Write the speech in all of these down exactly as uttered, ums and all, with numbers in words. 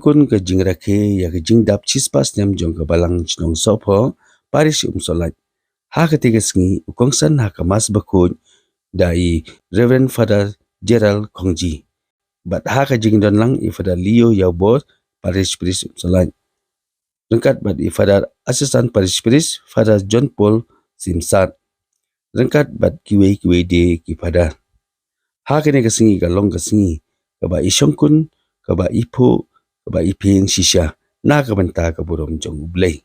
Shongkun ka jingrakhe ïa ka jingdap shispah snem jong ka Balang Shnong Sohphoh, Parish Umsohlait. Ha kata ka sngi u kongsan ha ka Mass Bakhuid da i Reverend Father Gerald Khongji. Bad ha ka jingdon lang i Father Leo Ïawbor, Parish Priest Umsohlait, ryngkat bad i Father Assistant Parish Priest, Father John Paul Simsat, ryngkat bad kiwei kiwei de ki Father. Ha kane ka sngi ka long ka sngi kaba i shongkun, kaba i phuh, kaba i phieng shisha na ka bynta ka burom jong U Blei.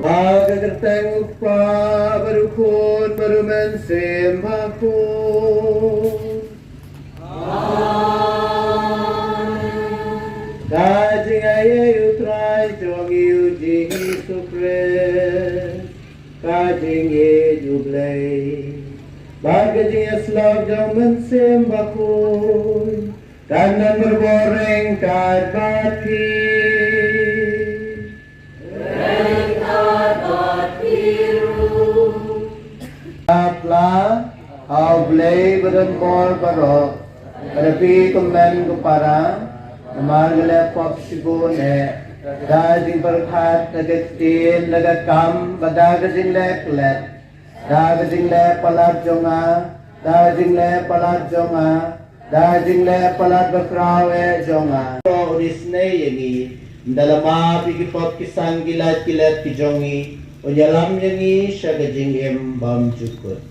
Ha ka kyrteng u Kpa bad u Khun bad u Mynsiem Bakhuid. Ka jingaiei u Trai jong ngi u Jisu Khrist, ka jingïeit u Blei, bad ka jingïasyllok jong u Mynsiem Bakhuid, kan don barabor ryngkat bad phi. Khublei ha U Blei badonbor baroh, bad ïa phi kumne ko para, namar ngi la pop shibun eh da ka jingpyrkhat, da ka ktien, da ka kam, bad da ka jingleh klet, da ka jingleh palat jong nga, da ka jingleh palat jong nga, da ka jingleh palat bakhraw eh jong nga. To un isynei ïa ngi, ynda la map ïa ki pop ki sang ki lait ki let ki jong ngi, un ïalam ïa ngi sha ka jingim bymjukut.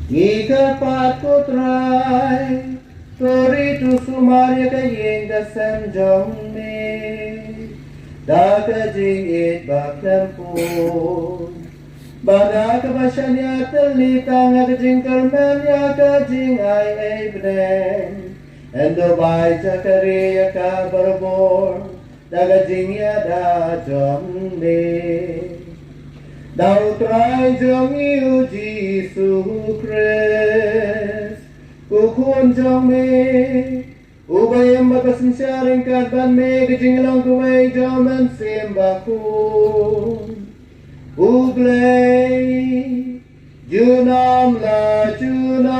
Ngi kyrpad ko Trai, to ri to sumar ïa ka ïing ka sem jong me da ka jingïeit ba khlem pun, bad da kaba shaniah tylli tang ïa ka jingkyrmen ïa ka jingai ei bneng. Yn duwai jaka ri ïa ka barabor da ka jingïada jong me. Da U Trai jong ngi U Jisu Khrist, U Khun jong me, uba ïam bad ba synshar ryngkat bad me ha ka jinglong kawei jong U Mynsiem Bakhuid, U Blei, junom la junom.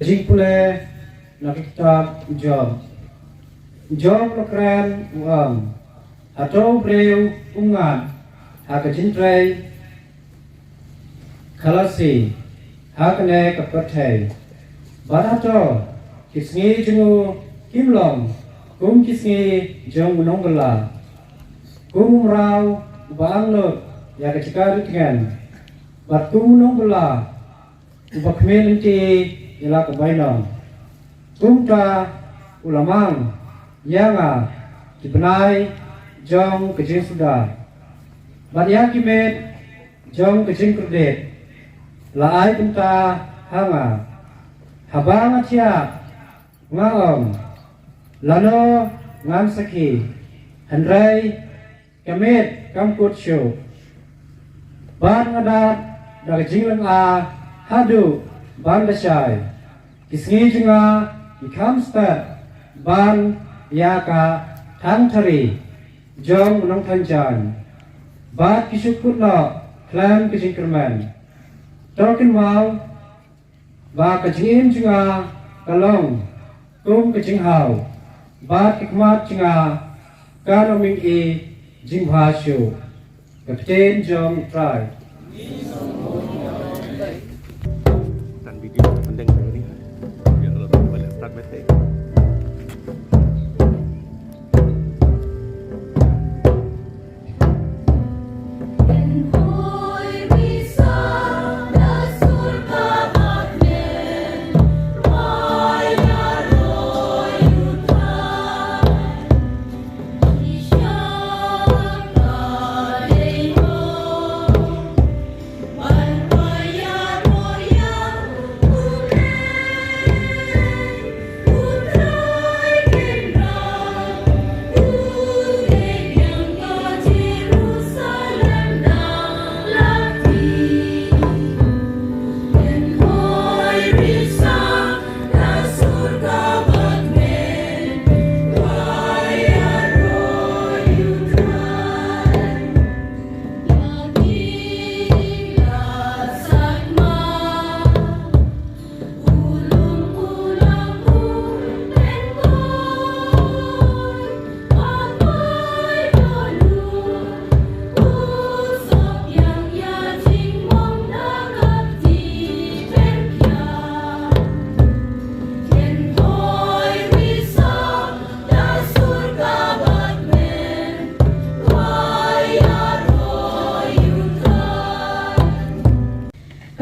Jingpule na ka kitab Job. Job u la kren u ong, hato u briew um ngat ha ka jingtrei khlasi ha kane ka pyrthei? Bad hato ki sngi jong u kim long kum ki sngi jong u nongbylla, kum u mraw uba angnud ïa ka jaka ri tngen, bad kum u nongbylla uba khmih lynti ïa la ka bainong? Kumta u la mang ïa nga ki bnai jong ka jingsuda, bad ïa ki miet jong ka jingkordit la ai bynta ha nga. Haba nga thiah, nga ong, lano ngan sakhi? Hynrei ka miet kam kut shuh. Bad nga dap da ka jinglynga haduh ban da shai. Ki sngi jong nga ki kham stet ban ïa ka thangthari jong u nongthain jaiñ, bad ki shu kut noh khlem ka jingkyrmen. To kynmaw ba ka jingim jong nga ka long kum ka jinghaw, bad ka khmat jong nga kan ym ïohi jingbha shuh. Ka ktien jong U Trai. Tan video pending tadi ni. Ya, kalau tak boleh start mesti.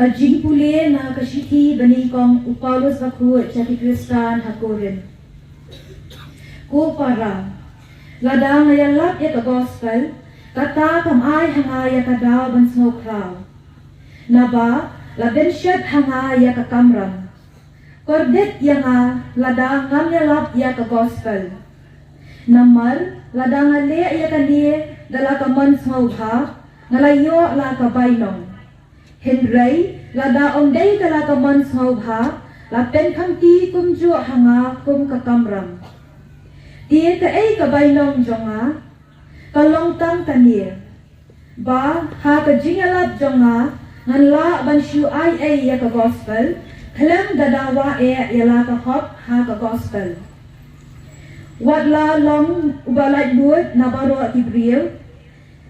Ka jingpule na ka shithi ba nyngkong u Paulus bakhuid sha ki Khristan ha Korinth. Ko para, lada nga ïalap ïa ka gospel, kata kam ai ha nga ïa ka daw ban sngewkhraw. Naba la bynshet ha nga ïa ka kamram. Kordit ïa nga lada ngam ïalap ïa ka gospel. Namar lada nga leh ïa kane da la ka mon sngewbha, nga la ïoh la ka bainong. Hynrei lada ym dei ka la ka mon sngewbha, la pynkhangti kumjuh ha nga kum ka kamram. Te kaei ka bainong jong nga? Ka long tang kane, ba ha ka jingïalap jong nga ngan lah ban shu ai ei ïa ka gospel khlem da dawa eh ïa la ka hok ha ka gospel. Wat la long uba laitluid na baroh ki briew,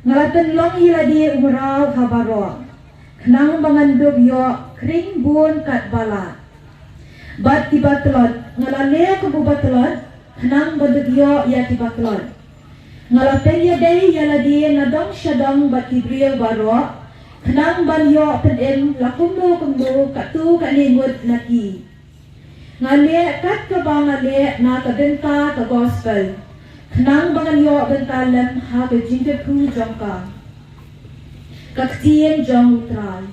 nga la pynlong ïa lade u mraw ha baroh, khnang ba ngan dup ïoh khring bun katba lah. Bad kiba tlot, nga la leh kum uba tlot, khnang ban dup ïoh ïa kiba tlot. Nga la pynïadei ïa lade na dong sha dong bad ki briew baroh, khnang ban ïoh pynim la kumno kumno katto katne ngut na ki. Nga leh kat kaba nga leh na ka bynta ka gospel, khnang ba ngan ïoh bynta lem ha ka jingkyrkhu jong ka. Ka ktien jong U Trai.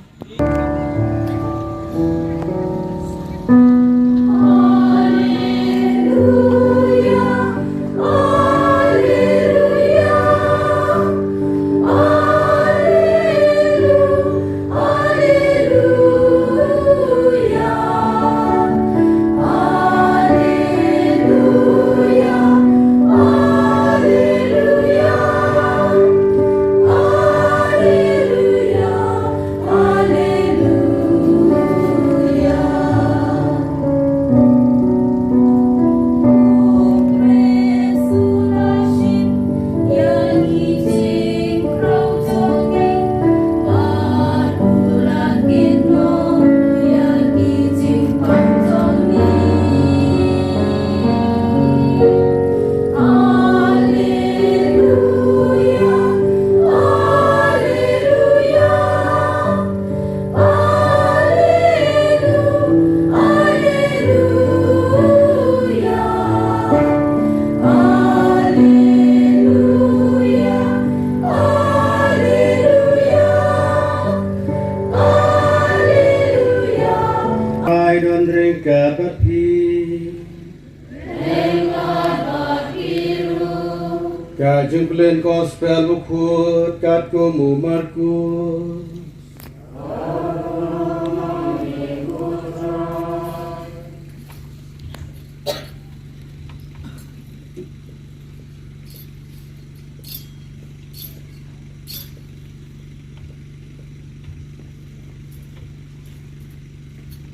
Ai don ryngkat bad phi. Ka jingpyllait gospel bakhuid katkum u Markus.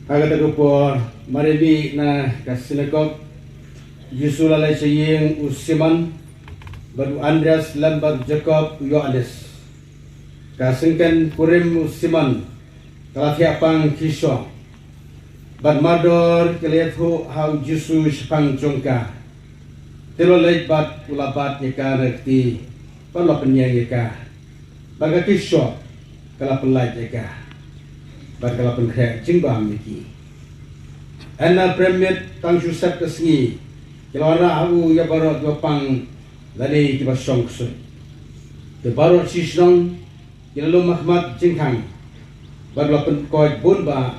Ha kata ka por, mar ïa mih na ka synagog, Jisu la leit sha ïing u Simon bad u Andreas lem bad Jakob u Ïoannis. Ka syngken kurim u Simon ka la thiah pang ki shong, bad mardor ki la ïathuh ha u Jisu shaphang jong ka. Te u la leit bad u la bat ïa ka na kti bad u la pynïeng ïa ka. Bad ka ki shong ka la pynlait ïa ka bad ka la pynkhreh jingbam ïa ki. Hynda prem miet tang shu sep ka sngi, ki la wanrah ha u ïa baroh kiba pang lane kiba shong ksuid. Te baroh shi shnong ki la lum ha khmat jingkhang bad la pynkoit bun bah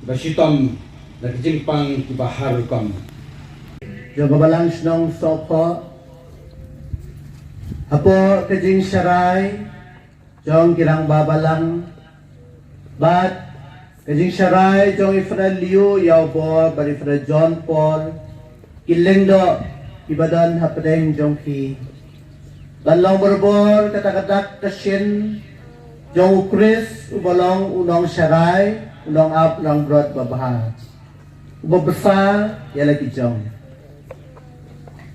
ba shitom na ki jingpang kiba har rukom. Jong ka balang shnong Sohphoh, hapoh ka jingsharai jong ki rangbah balang bad ka jingsharai jong i Father Leo Ïawbor bad i Father John Paul, ki lyngdoh kiba don hapdeng jong phi, ban long barabor kata ka dak ka shin jong u Khrist uba long u nongsharai, u nongap langbrot babha, uba bsa ïa la ki jong.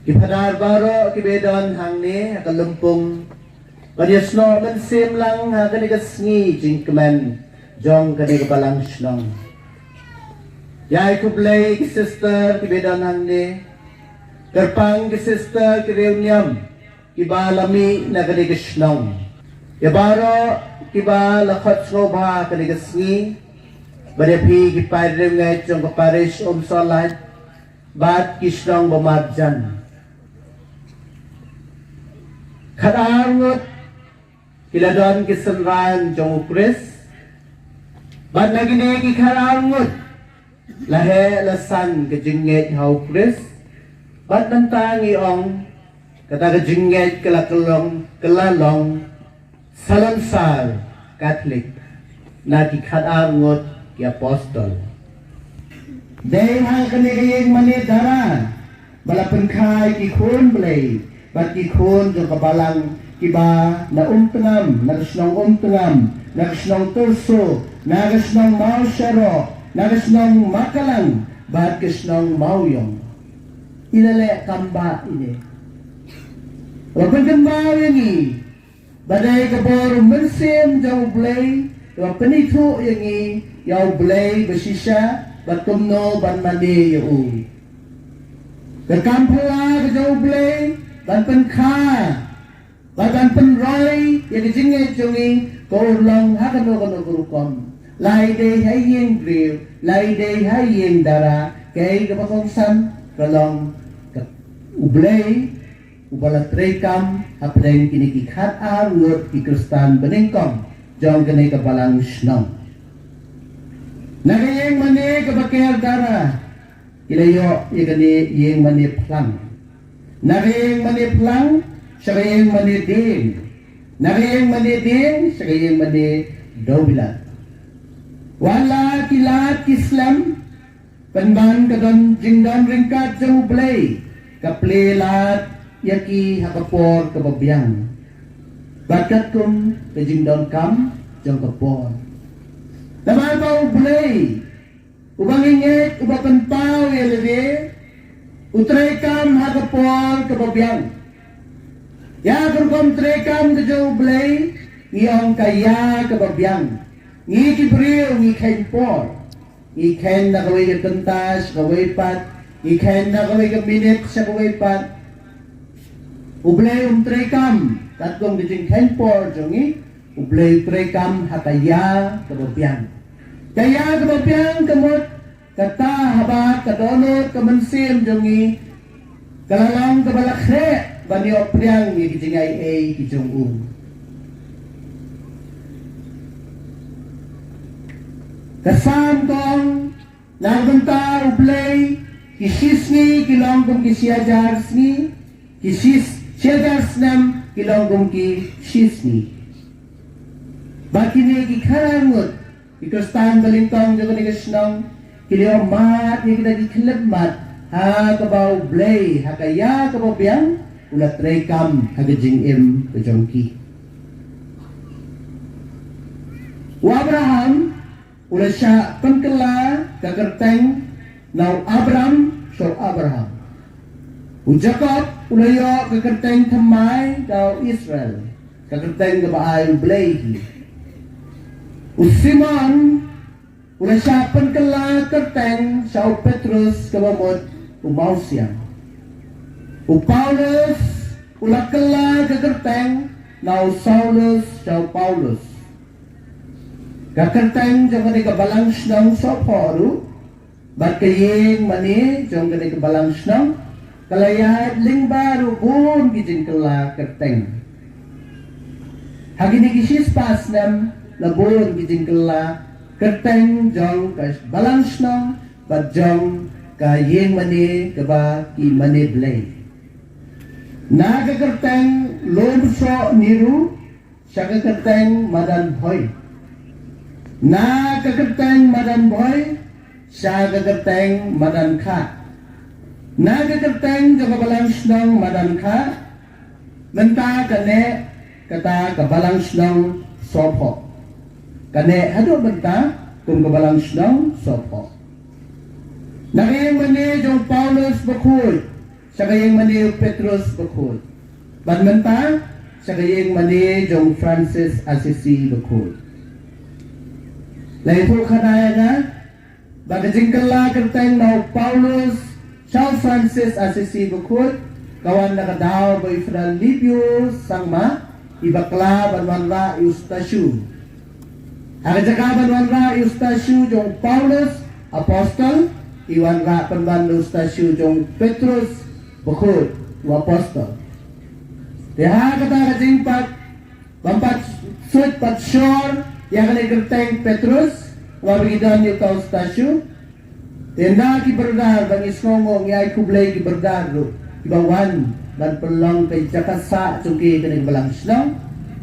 Ki phadar baroh kiba don hangne ha ka lympung, ban ïasnoh mynsiem lang ha kane ka sngi jingkmen jong kane ka balang shnong. Ïai khublei ki sister kiba don hangne, kyrpang ki sister ki riewniam kiba la mih na kane ka shnong, ïa baroh kiba la khot sngewbha kane ka sngi, bad ïa phi ki paid riewngeit jong ka parish Umsohlait bad ki shnong ba marjan. Khatar ngut ki la don ki synran jong u Khrist, bad na kine ki khatar ngut la heh la san ka jingngeit ha u Khrist, bad mynta ngi ong kata ka jingngeit ka la kyllong, ka la long salonsar Katholik na ki khatar ngut ki apostol. Dei ha kane ka ïing mane dara ba la pynkha ïa ki khun Blei bad ki khun jong ka balang kiba na Umtngam, na ka shnong Umtngam, na ka shnong Tyrso, na ka shnong Mawsharoh, na ka shnong Makalang bad ka shnong Mawiong. I la leh kam bah ine. Ba pynkynmaw ïa ngi ba dei ka bor u Mynsiem jong u Blei ba pynithuh ïa ngi ïa u Blei ba shisha bad kumno ban mane ïa u. Ka kam phylla ka jong u Blei ban pynkha Ba kan pynroi ïa ka jingngeit jong ngi ka urlong ha kano kano ka rukom. Lai dei ha ïing briew, lai dei ha ïing dara, kaei kaba kongsan ka long ka U Blei uba la treikam hapdeng kine ki khat ar ngut ki khristan banyngkong jong kane ka balang shnong. Na ka ïing mane kaba ker dara ki la ïoh ïa kane ïing mane phlang. Na ka ïing mane phlang sha ka ïing mane dieng. Na ka ïing mane dieng sha ka ïing mane dewbilat. Wat la ki lad ki slem, pynban ka don jingdon ryngkat jong U Blei ka plie lad ïa ki ha ka por kaba biang. Bad katkum ka jingdonkam jong ka por. Namar ba U Blei uba ngi ngeit, uba pynpaw ïa lade, u treikam ha ka por kaba biang. Ïa ka rukom treikam ka jong U Blei ngi ong ka ïa kaba biang. Ngi ki briew ngi kheiñ por. Ngi kheiñ na kawei ka kynta sha kawei pat. Ngi kheiñ na kawei ka minit sha kawei pat. U Blei um treikam katkum ka jingkheiñ por jong ngi. U Blei u treikam ha ka ïa kaba biang. Ka ïa kaba biang ka mut kata haba ka dohnud ka mynsiem jong ngi ka la long kaba la khreh ban ïoh pdiang ïa ki jingaiei ki jong u. Ka Salm ka ong, na ka bynta U Blei ki shisngi ki long kum ki shihajar sngi, ki shis-, shihajar snem ki long kum ki shisngi. Bad kine ki khat ar ngut ki khristan banyngkong jong kane ka shnong ki la ïoh mad ïa kita ki khyllipmat ha kaba U Blei ha ka ïa kaba biang u la treikam ha ka jingim ka jong ki. U Abraham u la shah pynkylla ka kyrteng na u Abram sha u Abraham. U Jakob u la ïoh ka kyrteng thymmai da u Israel, ka kyrteng kaba ai U Blei hi. U Simon u la shah pynkylla kyrteng sha u Petrus kaba mut u mawsiang. U Paulus u la kylla ka kyrteng na u Saulus sha u Paulus. Ka kyrteng jong kane ka balang shnong Sohphoh ruh bad ka ïing mane jong kane ka balang shnong ka la ïaid lyngba ruh bun ki jingkylla kyrteng. Ha kine ki shispah snem la bun ki jingkylla kyrteng jong ka balang shnong bad jong ka ïing mane kaba ki mane Blei. Na ka kyrteng Lum Soh Niru sha ka kyrteng Madan Bhoi. Na ka kyrteng Madan Bhoi sha ka kyrteng Madan Kha. Na ka kyrteng jong ka balang shnong Madan Kha mynta ka neh kata ka balang shnong Sohphoh. Ka neh haduh mynta kum ka balang shnong Sohphoh. Na ka ïing mane jong Paulus Bakhuid sha ka ïing mane u Petrus Bakhuid. Bad mynta sha ka ïing mane jong Francis Assisi Bakhuid. La ïathuh khana ïa nga ba ka jingkylla kyrteng na u Paulus sha u Francis Assisi Bakhuid ka wan na ka daw ba i Fra Libio Sangma i bakla ban wanrah ïa u statue. Ha ka jaka ban wanrah ïa u statue jong Paulus Apostol, i wanrah pynban ïa u statue jong Petrus Bakhuid u Apostol. Te ha kata ka jingpynpat, ban pat suit pat shor ïa kane ka kyrteng Petrus, wat ba ki don ïa uta u statue. Te ynda ki brother ba ngi sngewnguh, ngi ai khublei ki brother ruh kiba wan ban pynlong ka jaka sah jong ki ha kane ka balang shnong,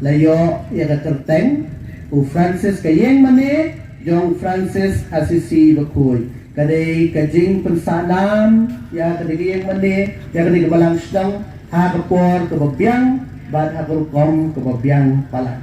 la ïoh ïa ka kyrteng u Francis, ka ïing mane jong Francis Assisi Bakhuid. Ka dei ka jingpynsahnam ïa kane ka ïing mane, ïa kane ka balang shnong ha ka por kaba biang bad ha ka rukom kaba biang palat.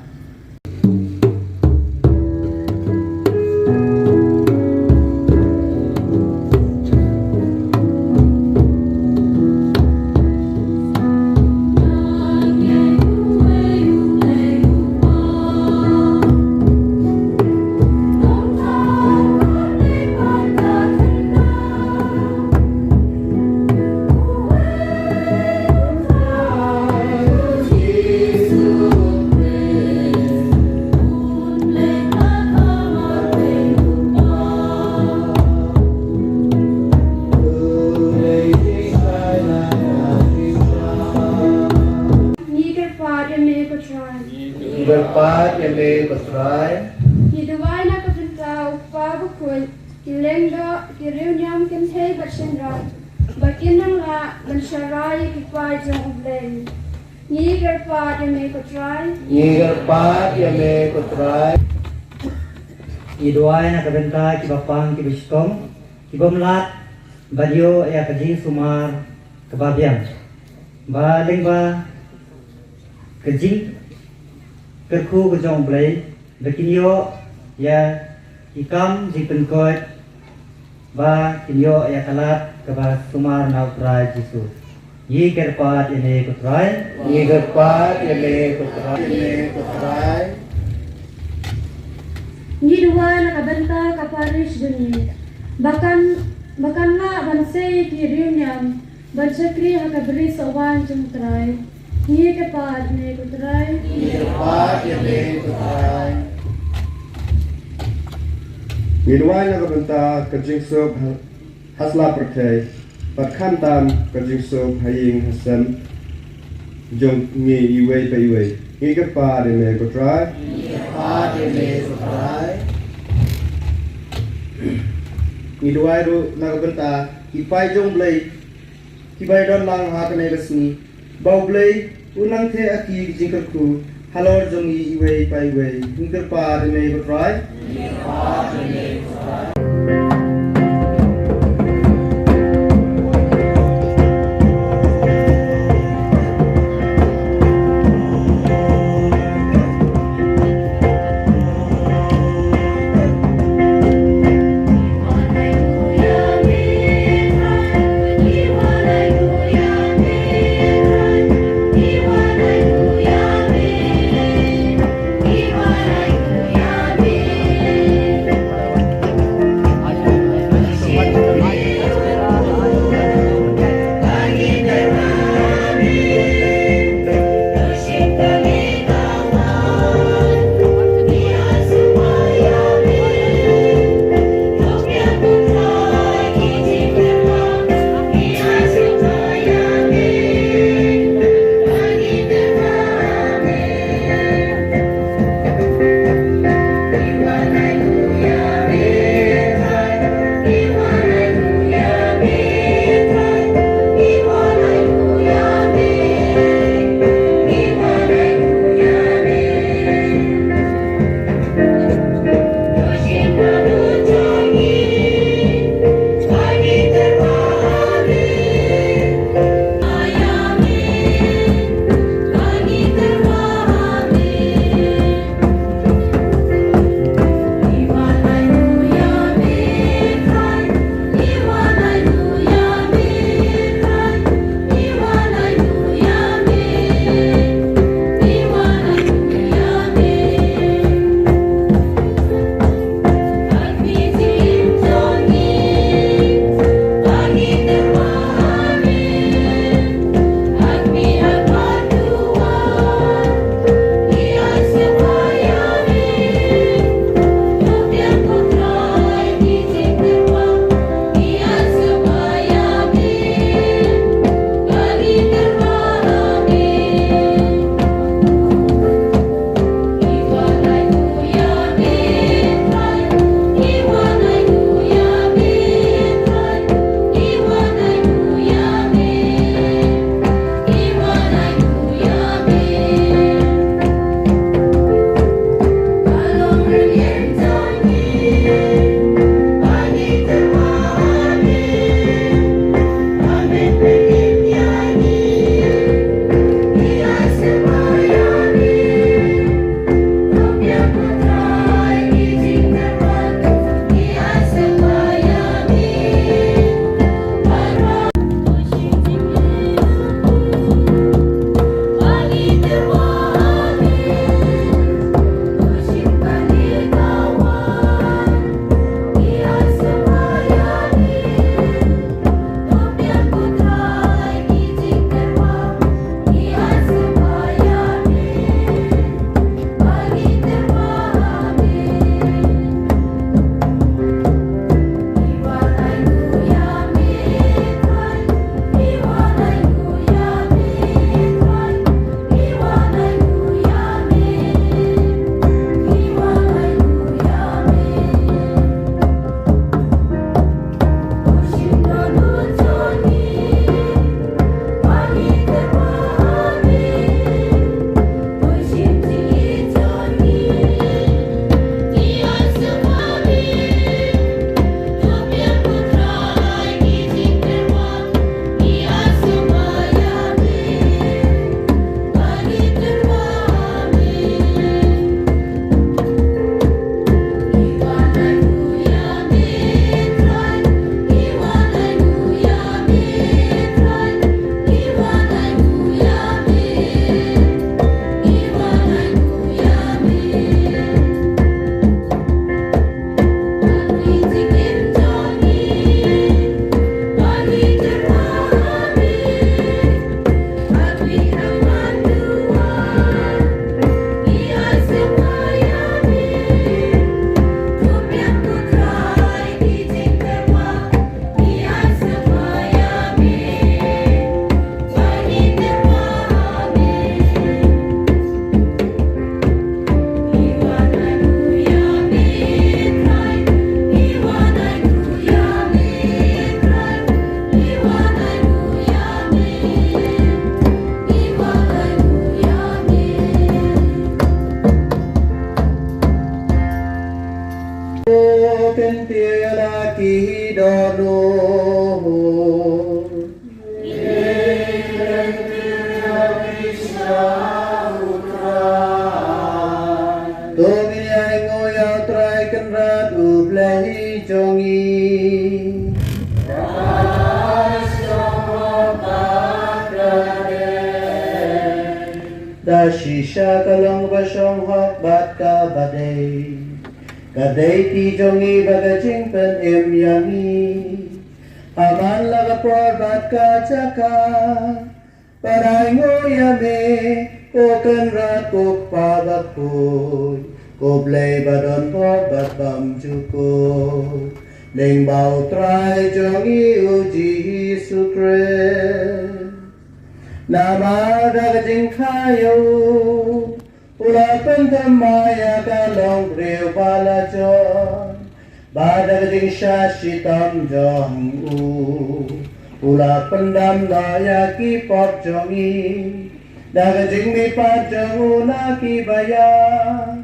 Kyrpad ïa me ko Trai. Ngi duwai na ka bynta u Kpa Bakhuid, ki lyngdoh, ki riewniam kynthei bad shynrang, ba kin nang lah ban sharai ïa ki paid jong U Blei. Ngi kyrpad ïa me ko Trai. Ngi kyrpad ïa me ko Trai. Ngi duwai na ka bynta kiba pang kiba shitom, ki bym lad ban ïoh ïa ka jingsumar kaba biang, ba lyngba ka jingkyrkhu ka jong U Blei, ba kin ïoh ïa ki kam jingpynkoit, ba kin ïoh ïa ka lad kaba sumar na U Trai Jisu. Ngi kyrpad ïa me ko Trai. Ngi kyrpad ïa me ko Trai. Ïa me ko Trai. Ngi duwai na ka bynta ka parish jong ngi, ba kan, ba kan lah ban sei ki riewniam ban shakri ha ka bri sohwaiñ jong U Trai. Ngi kyrpad ïa me ko Trai. Ngi kyrpad ïa me ko Trai. Ngi duwai na ka bynta ka jingsuk ha, ha sla pyrthei, bad khamtam ka jingsuk ha ïing ha sem jong ngi iwei pa iwei. Ngi kyrpad ïa me ko Trai. Ngi kyrpad ïa me ko Trai. Ngi duwai ruh na ka bynta ki paid jong U Blei kiba ïadon lang ha kane ka sngi, ba U Blei un nang theh ha ki ki jingkyrkhu halor jong ngi iwei pa iwei. Ngi kyrpad ïa me ko Trai. To ngin ïainguh ïa U Trai Kynrad U Blei jong ngi. Da shisha ka long kaba shong hok bad kaba dei. Ka dei ti jong ngi bad ka jingpynim ïa ngi. Ha man la ka por bad ka jaka. Ban ainguh ïa me, ko Kynrad ko Kpa bakhuid, ko Blei ba don bor bad bymjukut. Lyngba U Trai jong ngi U Jisu Khrist. Namar da ka jingkha ïa u, u la pynthymmai ïa ka longbriew ba la jot. Bad da ka jingshah shitom jong u, u la pyndam noh ïa ki pop jong ngi. Da ka jingmihpat jong u na ki baïap,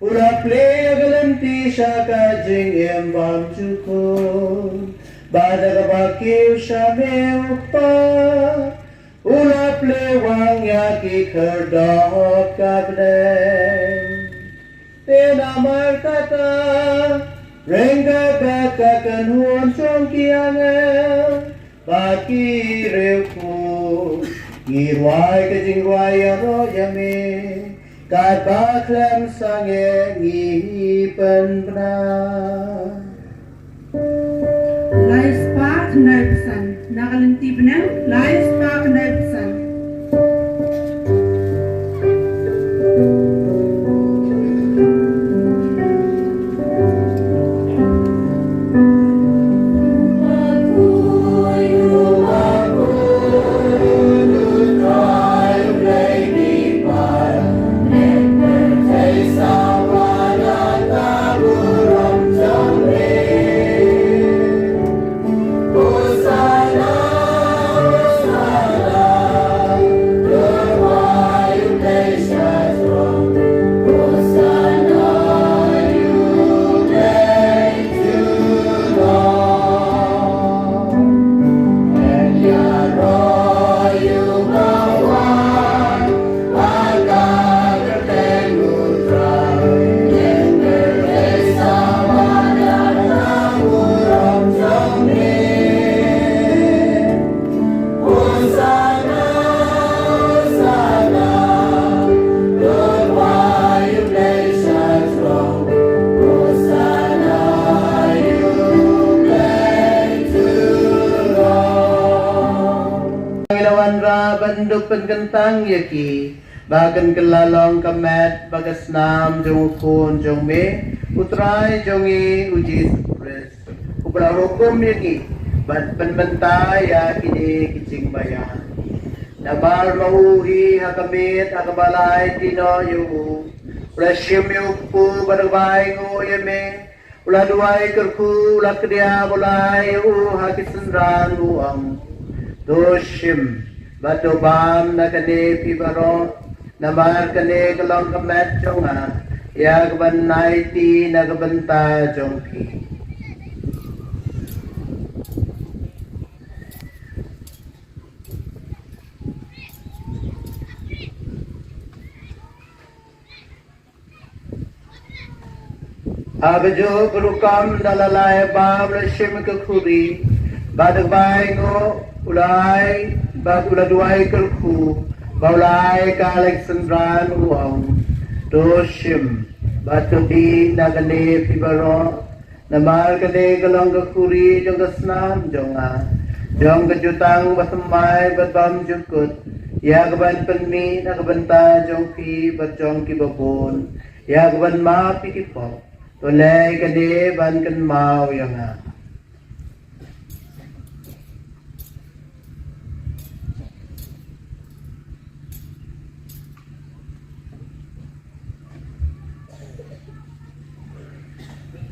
u la plie ïa ka lynti sha ka jingim bymjukut. Bad da kaba kiew sha me u Kpa, u la plie wang ïa ki khyrdop ka bneng. Te namar kata, ryngkat bad ka kynhun jong ki angel bad ki riewkhuid, ngi rwai ka jingrwai ïaroh ïa me. Katba khlem sangeh ngi pynbna. Lai spah khyndai phew san. Na ka lynti bneng, lai spah khyndai phew san. Ngi la wanrah ban dup pynkyntang ïa ki ba kin kylla long ka met bad ka snam jong U Khun jong me, U Trai jong ngi U Jisu Khrist, uba la hukum ïa ngi ban pynbynta ïa kine ki jingmaïan. Namar ma u hi ha ka miet ha kaba la aiti noh ïa u, u la shim ïa u kpu bad kaba ainguh ïa me, u la duwai kyrkhu, u la kdiah bad u la ai ïa u ha ki synran, u ong, to shim bad to bam na kane phi baroh, namar kane ka long ka met jong nga, ïa kaban aiti na ka bynta jong phi. Ha kajuh ka rukom da la lai bam, u la shim ka khuri bad da kaba ainguh u la ai bad u la duwai kyrkhu bad u la ai ka ha ki synran, u ong, to shim bad to dih na kane phi baroh, namar kane ka long ka khuri jong ka snam jong nga, jong ka jutang bathymmai bad bymjukut, ïa kaban pynmih na ka bynta jong phi bad jong kiba bun, ïa kaban map ïa ki pop. To leh kane ban kynmaw ïa nga.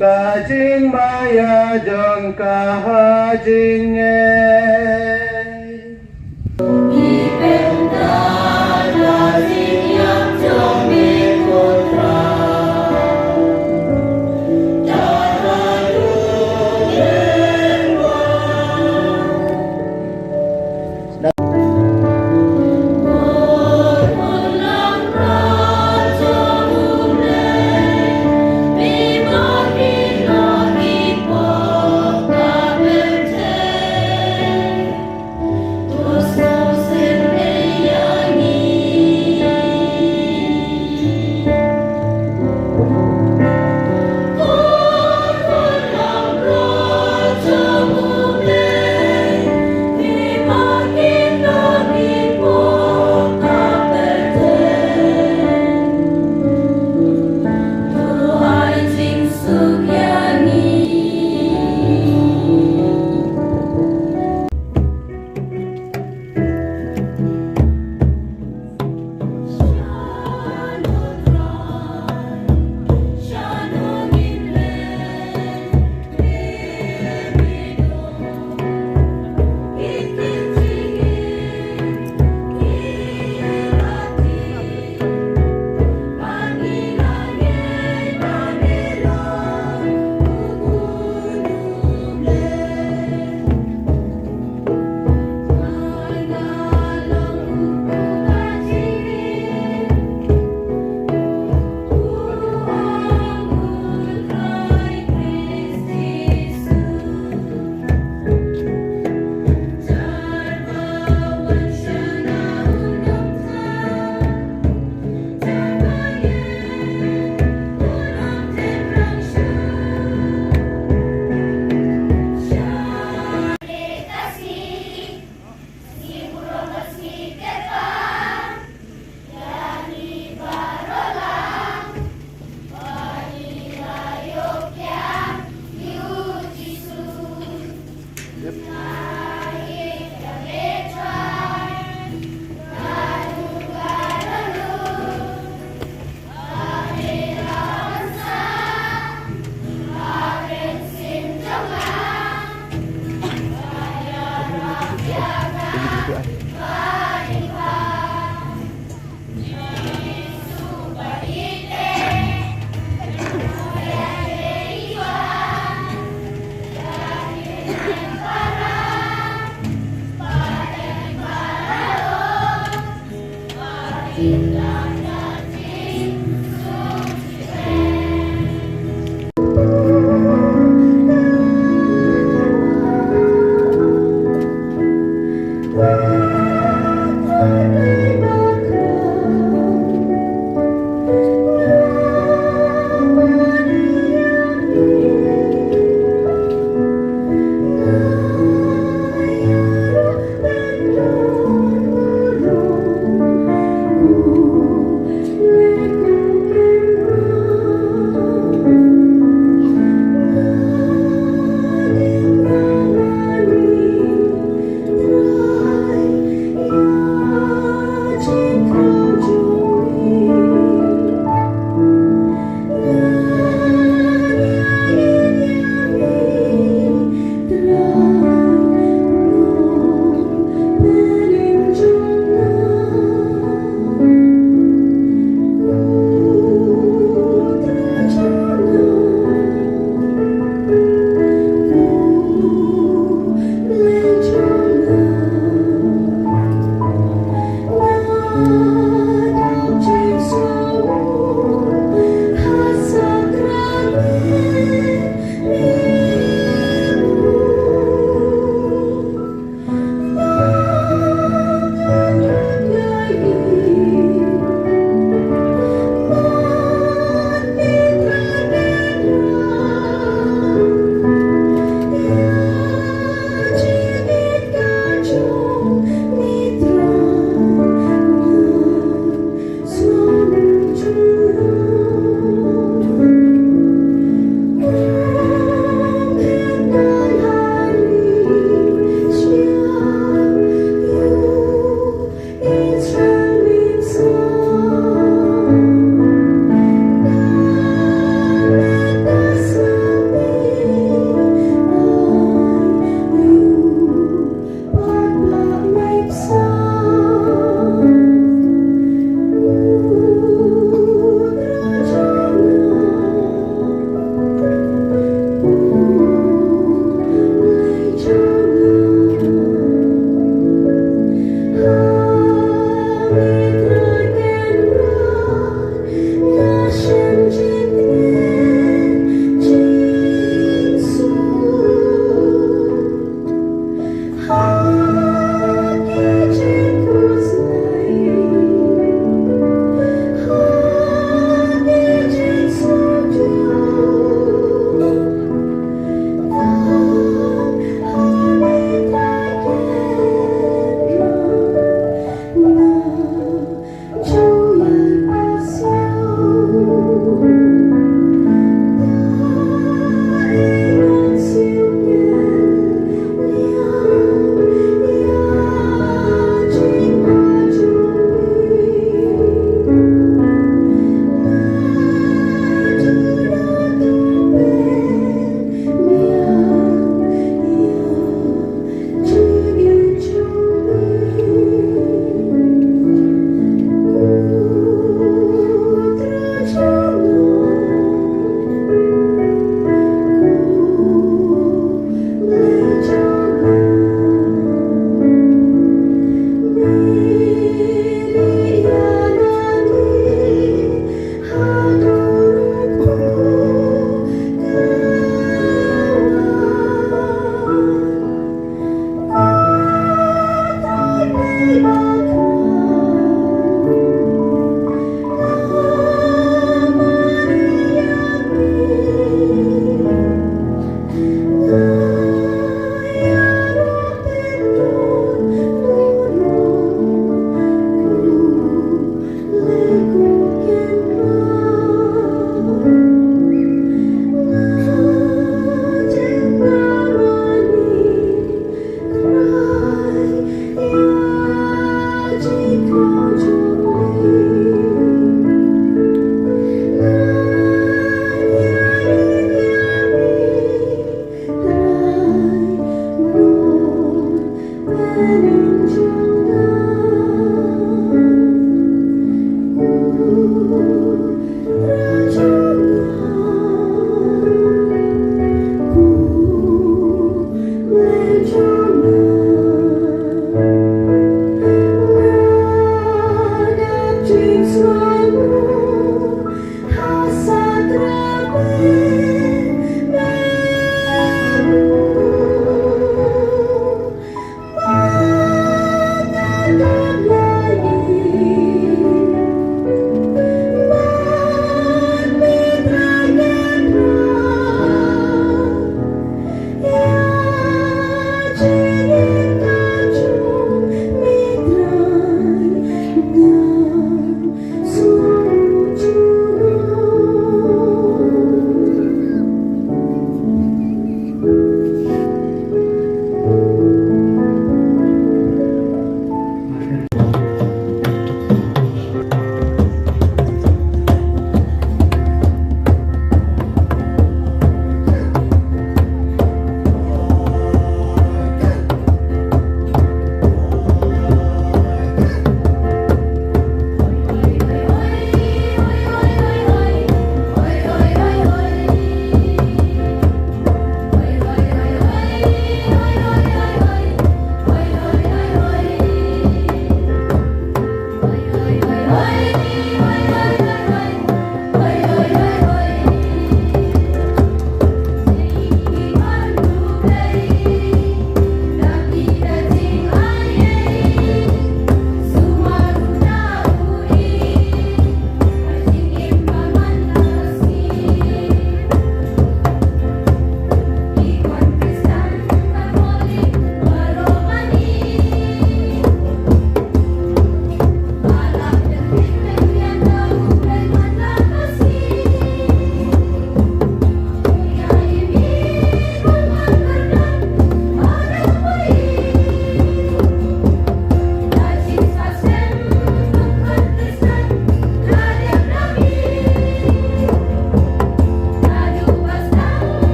Ka jingmaïa jong ka ha jingngeit.